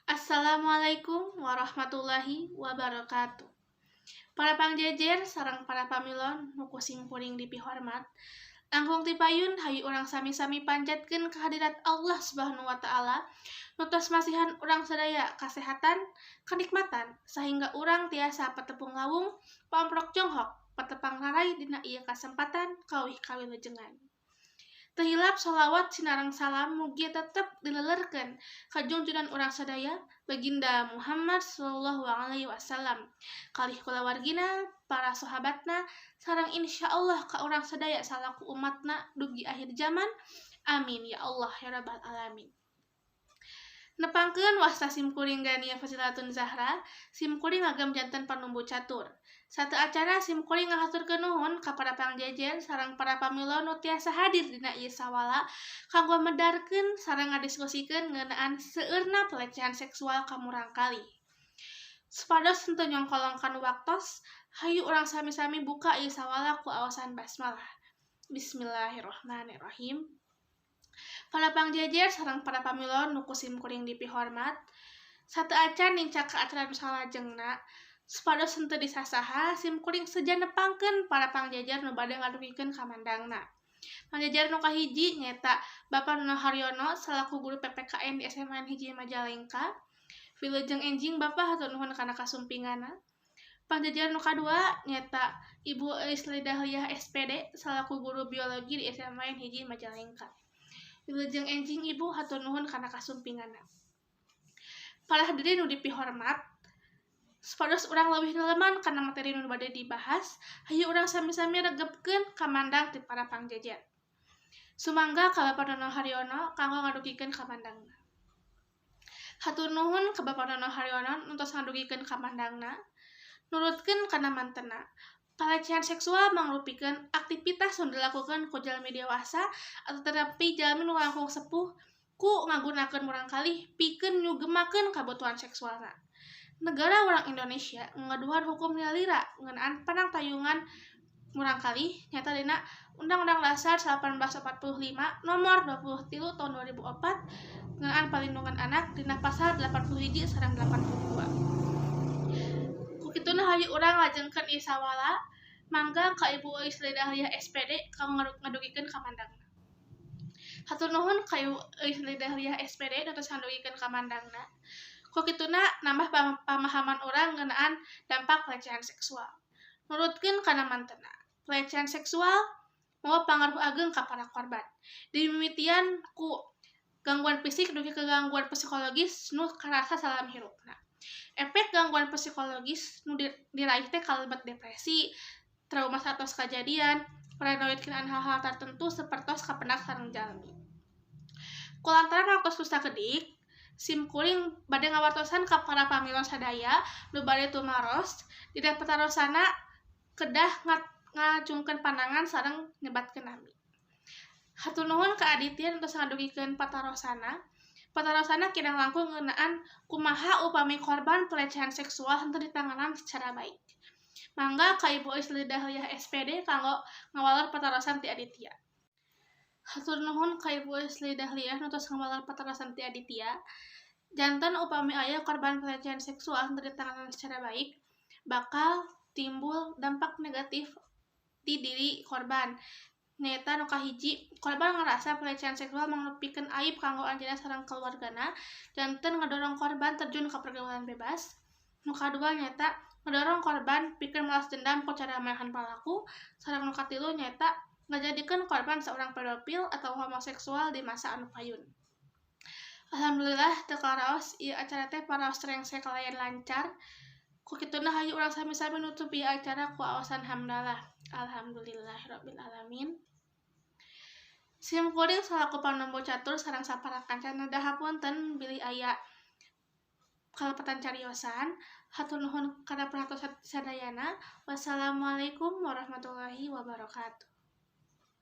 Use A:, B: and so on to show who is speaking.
A: Assalamualaikum warahmatullahi wabarakatuh. Para pangjejer sareng para pamilon nu ku simkuring dipihormat. Langkung ti payun, hayu urang sami-sami panjatkeun kehadirat Allah Subhanahu wa Taala nu tos masihan urang sadaya kasehatan, kenikmatan, sehingga urang tiasa patepung lawung, pamprok jonghok, patepang raray dina ieu kasempatan kawih kawilujengan. Teu hilap sholawat sinareng salam mugia tetep dilelerkeun ka jungjunan urang sadaya, Baginda Muhammad sallallahu alaihi wasallam, kalih kulawargina, para sahabatna, sareng insyaallah ka urang sadaya salaku umatna dugi akhir zaman. Amin ya Allah ya Rabbal alamin. Nepangkeun, wasta simkuring Gania Fasilatun Zahra, simkuring ngagem janten panumbu catur. Sateuacanna, simkuring ngahaturkeun nuhun ka para pangjejer sareng para pamilo nu tiasa hadir dina ieu sawala kanggo medarkeun sareng ngadiskusikeun ngeunaan seueurna pelecehan seksual ka murangkalih. Supados henteu nyongkolongkan waktos, hayu urang sami-sami buka ieu sawala ku aosan basmalah. Bismillahirrahmanirrahim. Para pangjejer sareng para pamilo nu ku simkuring dipihormat, sateuacan nincak ka acara nu salajengna, supados henteu disasaha, simkuring seja nepangkeun para pangjejer nu bade ngadugikeun kamandangna. Pangjejer nu kahiji nyaeta Bapak Nono Haryono salaku guru PPKN di SMA 1 Majalengka. Wilujeng enjing, Bapak, hatur nuhun kana kasumpinganna. Pangjejer nu kadua nyaeta Ibu Elisli Dahliah SPD salaku guru biologi di SMA 1 Majalengka. Wilujeng enjing, Ibu, hatur nuhun kana kasumpinganna. Para hadirin nu dipihormat, supados urang leuwih neleman kana materi nu bade dibahas, hayu urang sami-sami regepkeun kamandang ti para pangjejer. Sumangga ka Bapak Nono Haryono kanggo ngadugikeun kamandangna. Hatur nuhun ka Bapak Nono Haryono nu tos ngadugikeun kamandangna. Nurutkeun kana mantenna, pelecehan seksual mangrupikeun aktivitas nu dilakukeun ku jalmi dewasa atanapi jalmi nu langkung sepuh ku ngagunakeun murangkalih pikeun nyugemakeun kabutuhan seksualna. Negara urang Indonesia ngagaduhan hukum nyalira ngeunaan panangtayungan murangkalih, nyaeta dina Undang-Undang Dasar 1845 Nomor 23 Tahun 2004 ngeunaan Perlindungan Anak dina pasal 81 sareng 82. Ku kituna, hayu urang lajengkeun ieu sawala. Mangga ka Ibu Eusli Dahliah SPD kanggo ngadugikeun kamandangna. Hatur nuhun ka Ibu Eusli Dahliah SPD nu tos ngadugikeun kamandangna. Ku kituna nambah pamahaman urang ngeunaan dampak pelecehan seksual. Nurutkeun kana mantenna, pelecehan seksual mawa pangaruh ageng ka para korban. Dimimitian ku gangguan fisik dugi ka gangguan psikologis nu karasa salami hirupna. Efek gangguan psikologis nu diraih teh kalebet depresi, trauma saatos kajadian, paranoid ngeunaan hal-hal tartentu sapertos kapendak sareng jalmi. Kulantaran waktos nu sakedik, simkuring bade ngawartosan ka para pamilo sadaya nu bade tumaros dina patarosanna kedah ngacungkeun panangan sareng nyebatkeun nami. Hatur nuhun ka Aditya nu tos ngadugikeun patarosanna. Patarosanna kirang langkung ngeunaan kumaha upami korban pelecehan seksual henteu ditanganan secara baik. Mangga ka Ibu Eusli Dahliah SPD kanggo ngawaler patarosan ti Aditya. Hatur nuhun ka Ibu Eusli Dahliah nu tos ngawaler patarosan ti Aditya. Janten upami aya korban pelecehan seksual henteu ditanganan secara baik, bakal timbul dampak negatif di diri korban. Nyaeta nu kahiji, korban ngarasa pelecehan seksual mangrupikeun aib kanggo anjeunna sareng kaluargana, janten ngadorong korban terjun ka pergaulan bebas. Nu kadua nyaeta ngadorong korban pikeun malas dendam ku cara maehan palaku, sareng nu katilu nyaeta ngajadikeun korban saurang pedofil atau homoseksual di masa anu payun. Alhamdulillah, teu karaos ieu acara teh paraos rengse kalayan lancar. Ku kituna, hayu urang sami-sami nutup ieu acara ku aosan hamdalah. Alhamdulillahirabbil alamin. Sim kuring salaku panembu catur sareng sapara kanca nedah hapunten bilih aya kalepatan cariosan. Hatur nuhun kana perhatosan sadayana. Wassalamualaikum warahmatullahi wabarakatuh.